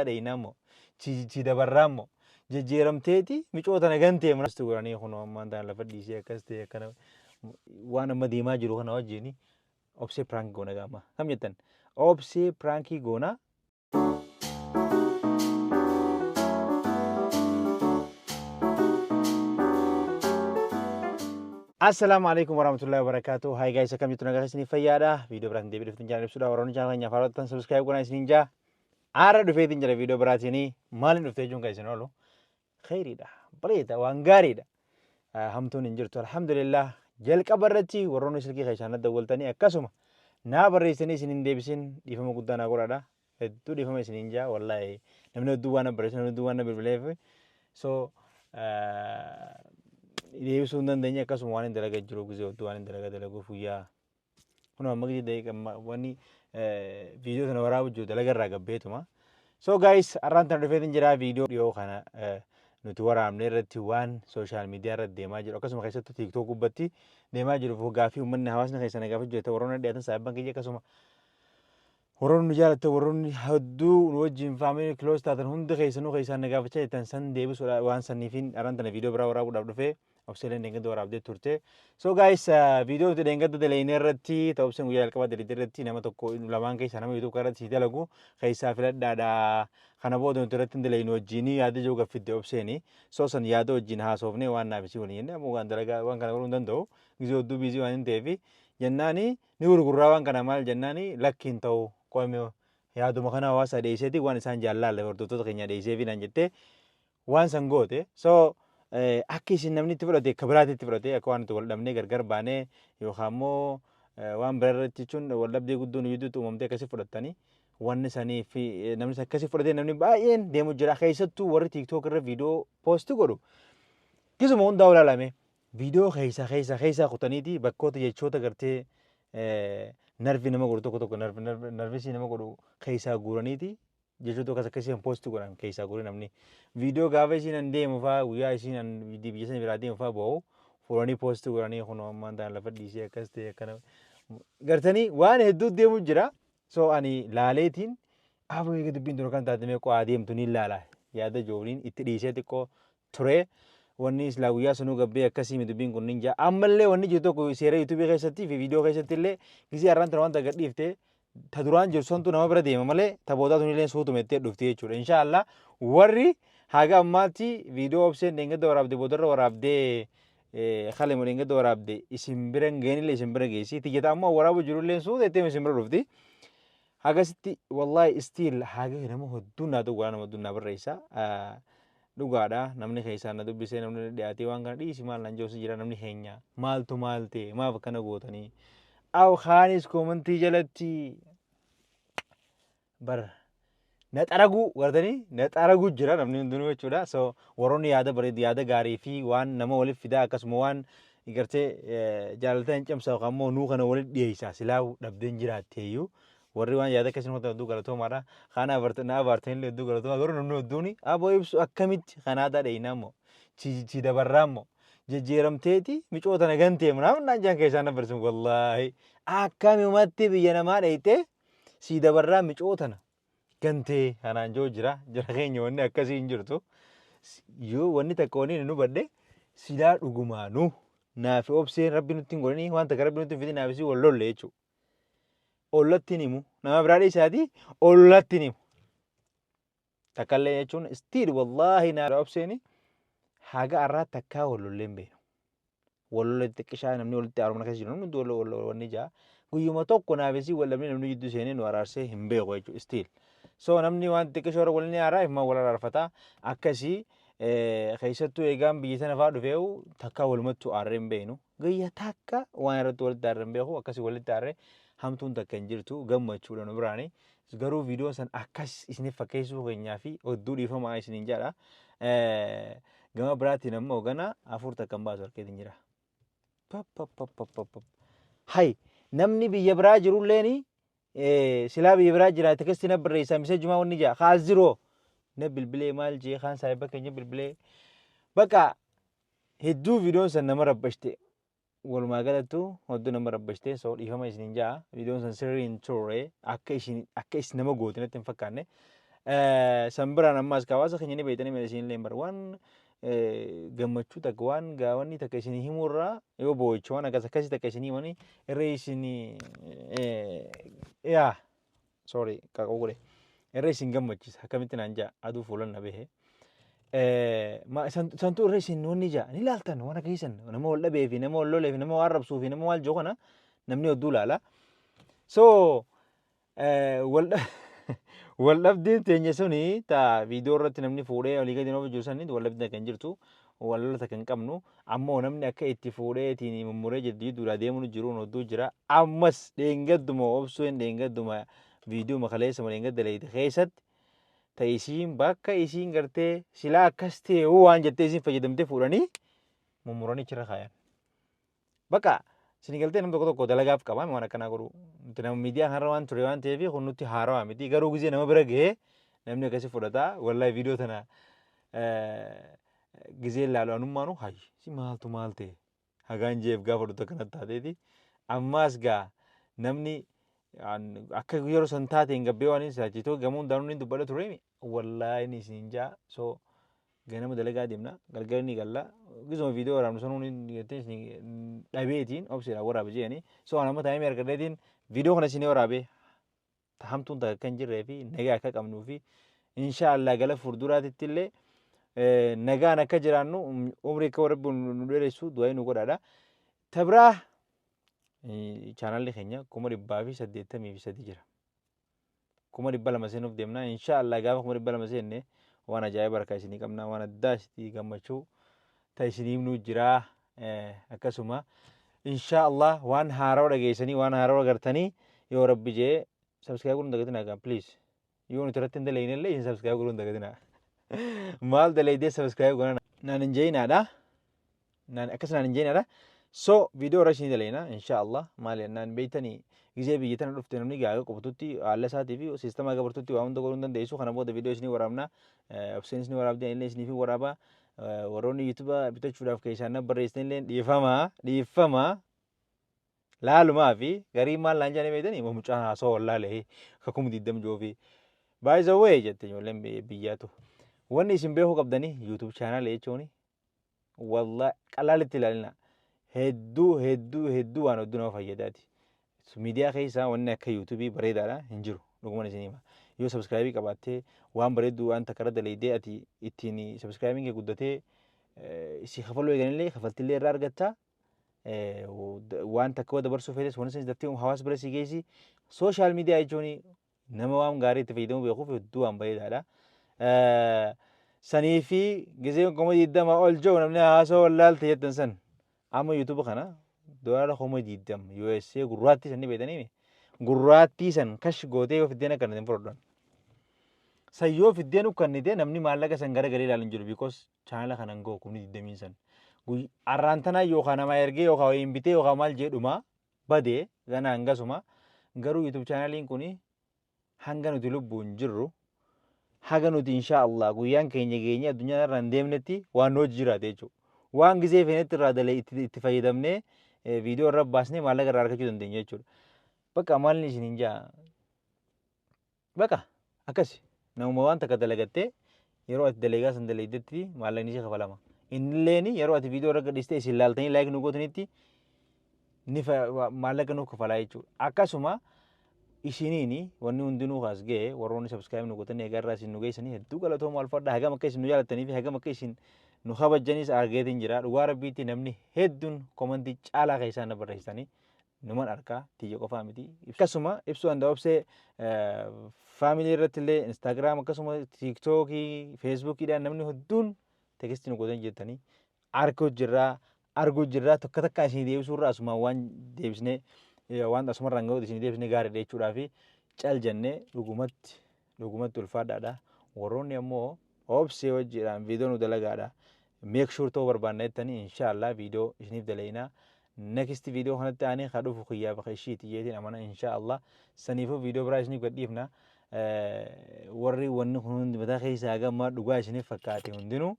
Dheeyna immoo si dabarraa immoo jijjiiramteeti micoo tana gantee mana godhanii kunoo ammaan tana lafa dhiisee akkas ta'e akkana waan amma deemaa jiru kana wajjin obsee prank goona gaama kam jettan obsee prankii goona. Assalaamu alaikum warahmatullahi wabarakatuh. Hi guys, akkam jirtu? Nagaa isiniif fayyaadha. Viidiyoo biraatiin deebi'ee dhuftan jaalala ibsuudha. Warroonni channel keenyaaf haaraa ta'an subscribe godhaa isiniin jaa. Aara dhufeetiin jira viidiyoo biraatiin. Maaliin dhuftee jechuun kan isin oolu? Kheyriidha. Bareeda, waan gaariidha. Hamtuun hin jirtu. Alhamdulillah. Jalqaba irratti warroonni silkii keessaan na dawwaltanii akkasuma naa barreessanii isin hin deebisin dhiifama guddaa naa godhaadha. Hedduu dhiifama isiniin jaa, wallaahi namni hedduu waan na barreessu, namni hedduu waan na bilbileef, so deebisuu hin dandeenye. Akkasuma waan hin dalagaa jiru gizee hedduu waan hin dalagaa dalaguuf guyyaa kun amma gizee daqiiqa wanni viidiyoo sana waraabu jiru dalaga irraa gabbeetuma. So guys, har'aan tana dhufeetiin jira viidiyoo dhiyoo kana nuti waraabne irratti, waan social media irratti deemaa jiru, akkasuma keessattuu TikTok gubbatti deemaa jiru, gaaffii uummanni hawaasni keessa na gaafachuu jirta, warroonni dhiyaatan saayibban kiyya, akkasuma warroonni nu jaallattan, warroonni hedduu nu wajjin family close taatan hundi keessanuu keessaan na gaafachaa jirtan san deebisuudha. Waan saniifin har'aan tana viidiyoo biraa waraabuudhaaf dhufee. Obseeleen dheengadda waraabdee turte. So guys, viidiyoo nuti dheengadda daleeyne irratti, ta'u obseen guyyaa jalqabaa daleeyte irratti, nama tokko lamaan keessaa nama YouTube irratti si dalagu keessaa filadhaadha. Kana booda nuti irratti hin daleeynu wajjin yaada jiru gaffidde obseeni. So san yaada wajjin haasofnee waan naaf isii waliin jenne, ammoo waan dalagaa waan kana godhuu hin danda'u. Gizee hedduu busy waan hin ta'eef jennaani ni gurgurraa waan kana maal jennaani lakki hin ta'u, qo'ame yaaduma kana hawaasa dhiyeesseeti waan isaan jaallalle hordoftoota keenya dhiyeesseefi naan jettee waan san goote. So akka isin namni itti fudhate akka biraatti itti fudhate, akka waan nuti wal dhabnee gargar baanee yookaan immoo waan bira irratti jechuun wal dhabdee guddoon gidduutti uumamtee akkasi fudhattanii wanni sanii fi namni akkasi fudhatee namni baay'een deemu jira. Keessattuu warri TikTok irra viidiyoo post godhu gisuma hundaa ilaalame viidiyoo keessa keessa keessa kutaniiti bakkoota jechoota gartee nerve nama godhu tokko tokko nervous nama godhu keessaa guuraniiti jechoota akkas akkasii post godhan keessaa guuree namni viidiyoo gaafa isiin an deemu faa, guyyaa isiin an biyya sana biraa deemu faa ba'u fuudhanii post godhanii kunoo ammaan tana lafa dhiisee akkas ta'e akkana gartanii waan hedduu deemu jira. So ani laaleetiin aboo eega dubbiin tun kan taate mee qo'aa deemtu ni laala yaada jooliin itti dhiisee xiqqoo ture. Wanni islaa guyyaa sanuu gabbee akkasii mi dubbiin kun ninja. Ammallee wanni jiru tokko seera YouTubeii keessatti fi viidiyoo keessatti illee gisee har'aan tana wanta gadhiifte ta duraan jiru santu nama bira deema malee ta boodaa tun illee suutuma itti dhufti jechuudha. Inshaallah warri haga ammaatti viidiyoo obseen dheengadda waraabde boodarra waraabdee kalema dheengadda waraabde isin bira hin geenillee isin bira geessi. Tiyyata ammoo waraabu jirullee suuta itti isin bira dhufti. Hagasitti wallahi still haga nama hedduun naa dhugaa nama hedduun naa barreessa. Dhugaadha, namni keessaan na dubbisee, namni dhiyaatee waan kana dhiisi maal naan joosi jira, namni keenya maaltu maal ta'e, maaf akkana gootanii. Aw kaanis commentii jalatti bar na xaraguu gartanii na xaraguu jira namni hundinuu jechuudha. So warroonni yaada bareedu, yaada gaarii fi waan nama waliif fidaa, akkasuma waan gartee jaalalta hin cimsa yookaan immoo nuu kana walitti dhiyeessa silaa dhabdeen jiraatteeyyuu, warri waan yaada akkasii nutti hedduu galatoomaadha. Kaan na abaartanillee hedduu galatoomaa, garuu namni hedduun aboo ibsu akkamitti kanaadaa dheeyinaa immoo si dabarraa immoo jijjiiramteeti micoo tana gantee naan jaan keessaan na barsiisu, wallaahi akkamumatti biyya namaa dheeyitee si dabarraa micoo tana gantee kanaan joo jira. Jira keenya wanni akkasii hin jirtu. Yoo wanni takka wanni nu hubadhe silaa dhugumaanuu naafi obseen rabbi nutti hin godhini, waan takka rabbi nutti hin fidin, naafi si wal lolle jechuudha. Ollatti hin himu, nama biraa dhiisaati ollatti hin himu. Takkallee jechuun still wallaahi naa obseeni haga har'aa takkaa wal lollee hin beeknu. Wal lolle xiqqishaa namni walitti aarumna keessa jiru namni hundi wal wanni jaa. Guyyuma tokko naafisii wal dhabnee namni jidduu seenee nu araarsee hin beeku jechuudha still. So namni waan xiqqishoo irra wal ni aaraa ifumaan wal araarfata. Akkasii keessattuu eegaan biyya sana fa'aa dhufeewu takkaa walumattuu aarree hin beeknu. Guyya takka waan irratti walitti aarree hin beeku, akkasii walitti aarree hamtuun takka hin jirtu, gammachuudha nu biraani. Garuu viidiyoon san akkas isiniif fakkeessuu keenyaa fi hedduu dhiifamaa isiniin jedha. Gama biraatiin ammoo gana hafuur takka hin baasu harkeetiin jira. Hay namni biyya biraa jirulleeni silaa biyya biraa jiraate keessatti na barreessaa miseejumaa wanni jaa kaas jiroo na bilbilee maal jee kaan saahiba keenya bilbilee bakka hedduu viidiyoon san nama rabbashte, walumaa galattu hedduu nama rabbashte. So dhiifama isiniin jaa, viidiyoon san sirrii hin turre, akka isin akka isin nama goote natti hin fakkaanne. San biraan ammaas hawaasa keenya ni beektanii miti isin illee bara waan gammachuu takka, waan gaawwanni takka isin himurraa yoo boo'icha waan akkas akkasii takka isin himanii irra isin, yaa, sorry, qaqoo godhe, irra isin gammachiisa. Akkamitti naan jaa, aduu fuulan na bahe. Santu irra isin wanni jaa ni laaltan, waan akkasiisan nama wal dhabee fi nama wal lolee fi nama waan arrabsuu fi nama maal jiru kana namni hedduu laala. So wal dhabdeen teenya suni ta viidiyoo irratti namni fuudhee olii gadi noofu jiru sani, wal dhabdeen kan jirtu, wal lola takka hin qabnu. Ammoo namni akka itti fuudhee ittiin mummuree jidduu jidduudhaa deemuun jiru hedduu jira. Ammas dheengadduma obsuu hin dheengadduma viidiyoo makaleessa dheengadda leeyite keessatti ta isiin bakka isiin gartee silaa akkas ta'e waan jettee isiin fayyadamtee fuudhanii mummuranii achirra kaayan. Bakka isin galtee nam tokko tokko dalagaaf qaba waan akkanaa godhu. Nuti nama miidiyaa kanarra waan ture waan ta'eef kun nutti haarawaa miti. Garuu gizee nama bira gahee namni akkasii fudhata. Wallahi viidiyoo tana gizee ilaalu anummaanu hayyi si maaltu maal ta'e hagaan jeef gaafa dhuftu akkanatti taateeti. Ammaas gaa namni akka yeroo san taateen gabbee waan hin saachitoo gamuun daanuu ni dubbadha ture. Wallahi ni isin jaa, so ganama dalagaa deemna, galgala ni galla, gizuma viidiyoo waraabnu sanuu ni jettee isin dhabeetiin obseedhaan waraabe jeeni. So an amma taa'ee argadheetiin viidiyoo kana isin waraabe, hamtuun takka akka hin jirree fi nagaa akka qabnuu fi insha Allah gala fuulduraatitti illee nagaan akka jiraannu, umrii akka Rabbi nu dheeressu du'aa nu godhaadha. Tabraa chaanalli keenya 183,000 jira. 200,000 seenuuf deemna. Insha Allah gaafa 200,000 seenne waan ajaa'iba harkaa isinii qabna, waan addaa isinii gammachuu ta isinii himnuu jira. Akkasuma insha Allah waan haarawaa dhageessanii, waan haarawaa agartanii yoo Rabbi jee subscribe godhuun dagatinaa gaa, please. Yoo nuti irratti hin dalagne illee isin subscribe godhuun dagatinaa. Maal dalaydee subscribe godhan naan hin jeeyinaadha. Naan akkas naan hin jeeyinaadha. So viidiyoo irra isinii dalayna insha Allah. Maal jennaan beektanii, gizee biyya tana dhufte namni gaaga qubatutti haala isaatii fi siistama gabartutti waa hunda godhuu hin dandeessu. Kana booda viidiyoo isinii waraabna. Obseen isinii waraabdee, illee isiniif waraaba. Warroonni YouTube bitachuudhaaf keessaan na barreessitan illee dhiifama dhiifama. Laalumaa fi garii maal naan jedhanii beektanii, mucaan haasawaa wallaalee kakuma 20 joofi. By the way jette ijoolleen biyyaatu. Wanni isin beekuu qabdanii, YouTube channel jechuun wallah qalaalitti ilaalina. Hedduu hedduu hedduu waan hedduu nama fayyadaati. Miidiyaa keessaa wanni akka YouTube bareedaadha hin jiru. Dhuguman isin hima. Yoo subscribe qabaattee waan bareedduu waan takka irra dalaydee ati ittiin subscribe kee guddatee si kafaluu eeganillee kafaltillee irraa argatta. Waan takka dabarsuu feetes wanni sanis daftee hawaasa bira si geessi. Social media jechuun nama waan gaarii itti fayyadamuu beekuuf hedduu waan bareedaadha. Sanii fi gizee 20,000 ol jiru namni haasawaa wallaalte jettan san amma YouTube kana $20,000 USA gurraattii san ni beektanii, gurraattii san cash gootee yoo fiddeen akka hin fudhadhan. San yoo fiddeen ukkannite namni maallaqa san garagalee ilaalu hin jiru, because chaanala kanan ga'u 20,000 san. Arraan tanaa yookaan nama ergee yookaan wayiin bitee yookaan maal jedhuma badee gana hangasuma. Garuu YouTube chaanaliin kuni hanga nuti lubbuun jirru, haga nuti insha Allah guyyaan keenya geenye addunyaa irra hin deemnetti waan nu hojii jiraate jechuudha. Waan gizee feenetti irraa dalee itti fayyadamnee viidiyoo irra baasnee maallaqa irraa argachuu dandeenya jechuudha. Bakka maalni isin hin jaa. Bakka akkasi namuma waan takka dalagattee yeroo ati dalagaa san dalaydetti maallaqni ishee kafalama. Innilleen yeroo ati viidiyoo irra gadhiistee isin laaltanii like nu gootanitti ni maallaqa nuuf kafalaa jechuudha. Akkasuma isiniin wanni hundinuu kaas ga'e, warroonni subscribe nu gootanii egaa irraa isin nu geessanii hedduu galatooma, alfadha. Hagam akka isin nu jaalattanii fi hagam akka isin nu kabajanis argeetiin jira. Dhugaa Rabbiitti namni hedduun komantii caalaa keessaa na barreessitanii numan arkaa tiyya qofaa miti. Akkasuma ibsuu danda'a obsee family irratti illee, Instagram, akkasuma TikTokii, Facebookiidhaan namni hedduun textii nu gootan jettanii arguu jirraa arguu jirraa. Tokko takka isinii deebisuu irraa asumaan waan deebisnee waan asumarraan ga'u isinii deebisnee gaariidha jechuudhaa fi cal jennee dhugumatti dhugumatti ulfaadhaadha. Warroonni ammoo obsee wajjiidhaan viidiyoo nu dalagaadha. Make sure ta'uu barbaanna jettanii, insha Allah viidiyoo isiniif dalaynaa. Next viidiyoo kanatti aanee ka dhufu kiyyaa bakka ishiiti jeetiin amana insha Allah. Saniifuu viidiyoo biraa isiniif gadhiifna. Warri wanni kun hundi mataa keessaa gammaa dhugaa isiniif fakkaate hundinuu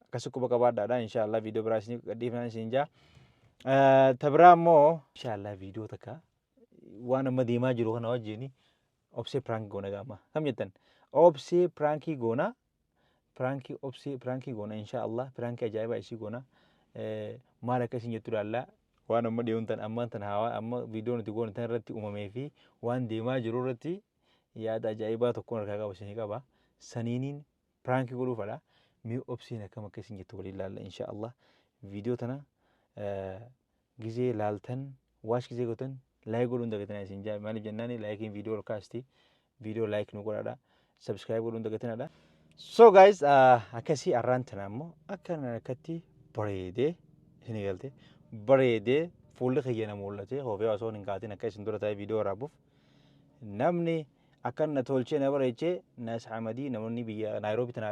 akkasi quba qabaadhaadha. Insha Allah viidiyoo biraa isiniif gadhiifna isin jaa. Ta biraa immoo insha Allah viidiyoo takka waan amma deemaa jiru kana wajjin Obsee prank goona gaama. Kam jettan? Obsee prankii goona. Prankii obsee prankii goona, insha Allah. Prankii ajaa'ibaa isii goona. Maal akka isin jettu ilaallaa. Waan amma dhiyoon tan ammaan tan hawaa amma viidiyoo nuti goone tan irratti uumamee fi waan deemaa jiru irratti yaada ajaa'ibaa tokkoon harkaa qaba isinii qaba. Saniiniin prankii godhuu fedha. Mee obseen akkam akka isin jettu waliin ilaalla, insha Allah. Viidiyoo tana gizee laaltan, watch gizee gootan, like godhuun dagatinaa isin jaa. Maaliif jennaani, likeiin viidiyoo ol kaasti. Viidiyoo like nu godhaadha. Subscribe godhuun dagatinaadha. So guys, akkasii arraan tana ammoo akkana akkatti bareedee isin galte, bareedee fuulli kiyya na mul'ate, hoofee osoo hin kaatin akka isin dura taa'ee viidiyoo waraabuuf namni akka na tolchee na bareechee Nas Hamadii. Namoonni biyya Naayiroobii tana,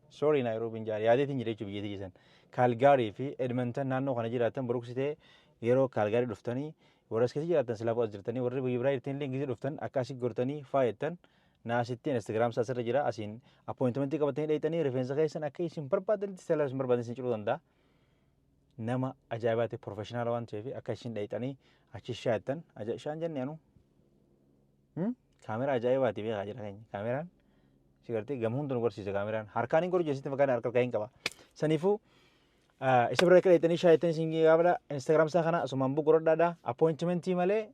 sorry, Naayiroobiin jaal yaadeetiin jira jechuudha, biyya tiyya Kaalgaarii fi Edmonton naannoo kana jiraatan Brooksitee yeroo Kaalgaarii dhuftanii, warra as keessa jiraatan silaafuu as jirtanii, warri biyya biraa jirtan illee gizee dhuftan akka asii gortanii faayettan naasitti Instagram isaa asirra jira. Asiin appointmentii qabatanii dheeyxanii rifeensa keessan akka isin barbaadanitti, style isin barbaadan isin ciruu danda'a. Nama ajaa'ibaati, professional waan ta'eef akka isin dheeyxanii achi shaayettan shaan jenne anu kaameraa ajaa'ibaati beekaa jira keenya. Kaameraan si gartee gama hunda nu barsiisa. Kaameraan harkaan hin godhu jeesitti fakkaata, harka harkaa hin qaba. Saniifuu isa bira akka dheeyxanii shaayettan isin gaafadha. Instagram isaa kana asumaan buqu godhadhaadha. Appointmentii malee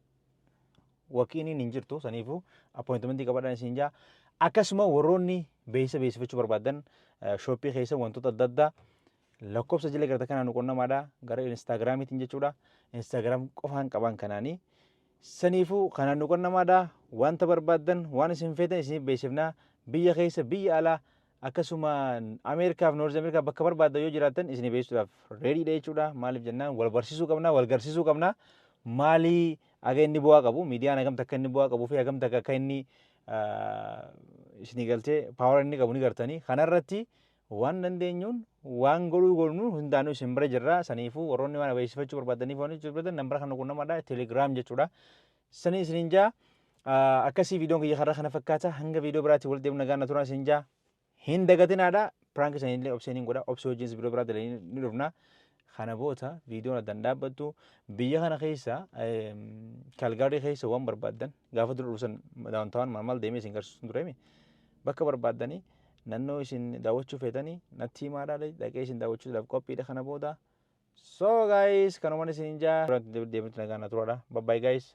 wakiiniin hin jirtu. Saniifuu appointmentii qabadhaan isin jaa. Akkasuma warroonni beeksisa beeksifachuu barbaadan, shopii keessa wantoota adda addaa, lakkoofsa jala garta kanaan nu qunnamaadha, gara Instagramiitiin jechuudha. Instagram qofaan qaban kanaanii. Saniifuu kanaan nu qunnamaadha. Wanta barbaaddan, waan isin feetan isiniif beeksifnaa. Biyya keessa, biyya alaa, akkasuma Ameerikaaf North Ameerikaa bakka barbaaddan yoo jiraattan isinii beeksisuudhaaf readydha jechuudha. Maaliif jennaan, wal barsiisuu qabna, wal garsiisuu qabna. Maalii aga inni bu'aa qabu, miidiyaan hagam takka inni bu'aa qabuu fi hagam takka akka inni isinii galtee power inni qabu ni gartanii. Kanarratti waan dandeenyuun waan godhuu godhnu hundaanuu isin bira jirra. Saniifuu warroonni waan beeksifachuu barbaadaniif waan jechuu barbaadan nambara kana qunnamaadha. Telegram jechuudha. Sanii isiniin jaa. Akkasii viidiyoon kiyya karra kana fakkaata. Hanga viidiyoo biraatti wal deemnu nagaan na turaa isin jaa. Hin dagatinaadha. Prank isanillee obseen godha. Obsee wajjin viidiyoo biraa dalanii ni dhufna. Kana booda viidiyoon addaan dhaabbattu. Biyya kana keessa, Kaalgaarii keessa waan barbaaddan, gaafa dura dhufsan downtown maal maal deemee isin garsiisu tureemi. Bakka barbaaddanii naannoo isin daawwachuu feetanii natti himaadha, dhaqee isin daawwachuudhaaf qophiidha kana booda. So guys, kanumaan isin jaa deemtu, nagaan na turaadha. Bye bye guys.